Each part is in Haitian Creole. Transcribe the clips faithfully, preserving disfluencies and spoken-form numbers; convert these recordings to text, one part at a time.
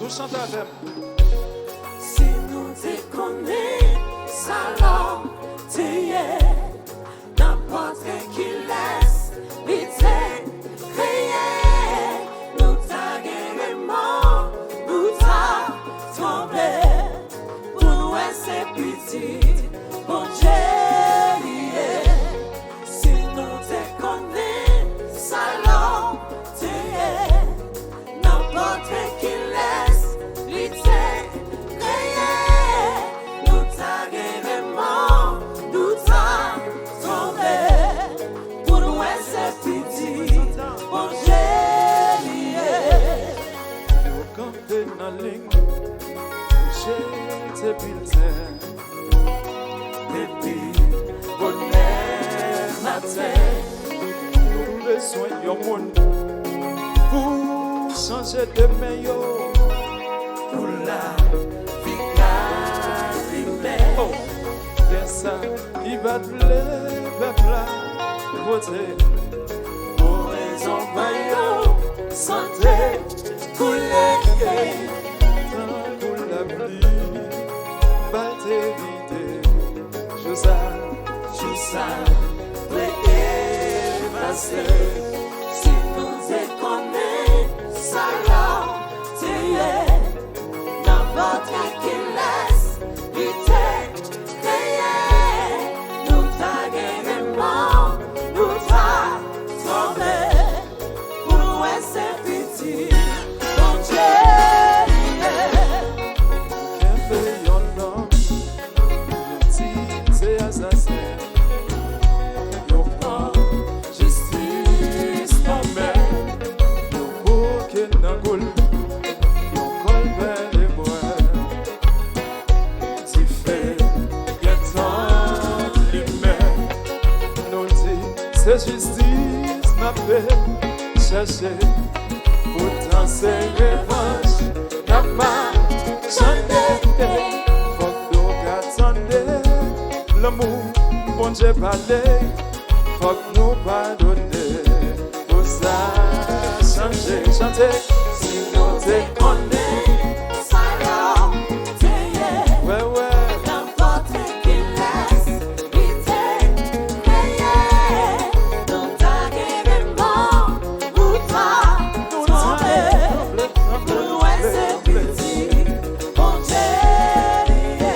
Chante avè m. Si nou te konnen sa lòm te ye, nanpòt kilès li te kreye, nou ta gen remò, nou ta tonbe, pou n wè se pitit Bondye li ye. Si nou te konnen sa lòm te ye, nanpòt kilès li te kreye, nou ta gen remò, nou ta tonbe, pou n wè se pitit Bondye li ye. Yo kanpe nan liy pou jete bilten. Depi bonè maten, nou bezwen yon moun pou chanje demen yo, pou lavi ka limen. Oh, gen sa ki pa t vle pèp la vote. Pou rezon pa yo, sante koule tankou lapli, ba l te vide. Jou sa, jou sa dwe efase. Si nou te konnen sa lòm te ye, nanpòt kilès li te kreye, nou ta gen remò, nou ta tonbe, pou n wè se pitit Bondye li ye. Kenbe yon nonm, yo di se asasen. Yo pran jistis nan men l, yo bouke nan kou l, yo kòlbè lebwa. Dife gentan limen, nou di se jistis n ape chèche. Poutan se revanch n ap machande. Fòk nou ka tande lanmou Bondye pale. Fòk nou padone pou sa chanje. Chante. Si nou te konnen sa lòm te ye, wè, wè, nanpòt kilès li te kreye, nou ta gen remò, nou ta tonbe, pou n wè se pitit Bondye li ye.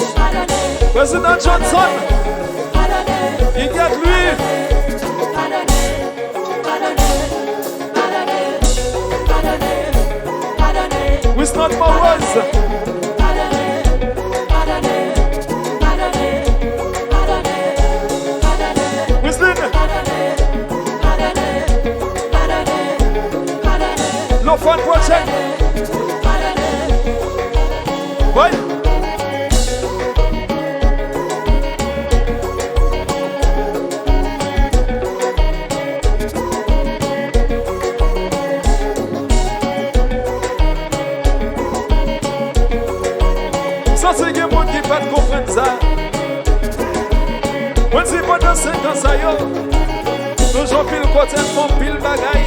Prezidan Johnson, Igèt Lwi, Wisnand Morose, Wislin, Lofòn Project. Woy! M santi gen moun ki pa t konprann sa. Mwen di pandan senk an sa yo, nou jwenn anpil kote, n fè anpil bagay.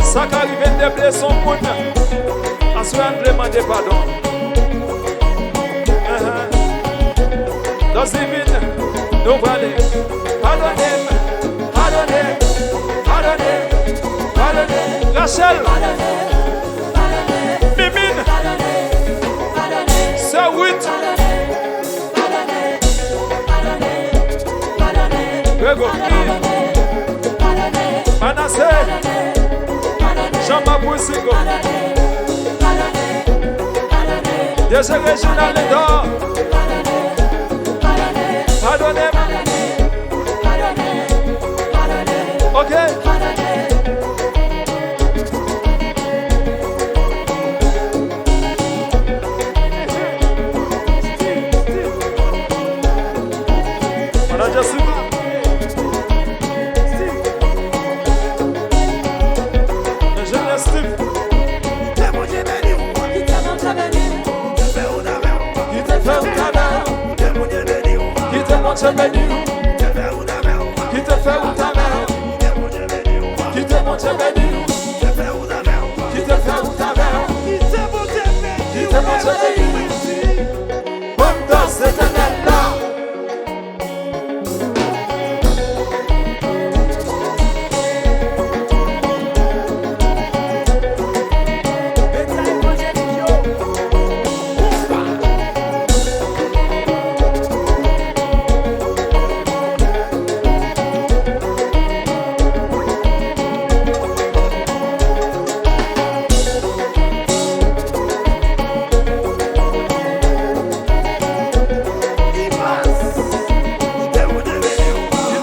Sa ka rive n deblese yon moun. Aswè a n vle mande padon. Ahan. Dans Divine, nou prale. Padone m, padone m, padone m, padone m. Rachel, Mimine, Sè Ruth, Grégory, Manassé, Jean-Marc Bouzigo, D G Reginald Lédor. Padone m. Ok. Manager Steve. Enjenyè Steve. Kite Bondye beni w. Kite Bondye beni w. Kite fè wout avè w. Kite fè wout avè w. Kite Bondye beni w. Kite Bondye beni w. Kite fè wout avè w. Kite fè wout avè w. Kite Bondye beni w. Kite Bondye beni w. Kite fè wout avè w. Kite fè wout avè w. Kite Bondye beni w. Kite Bondye beni w. Ban m danse Letènèl la.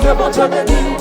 Ke Bondye beni w.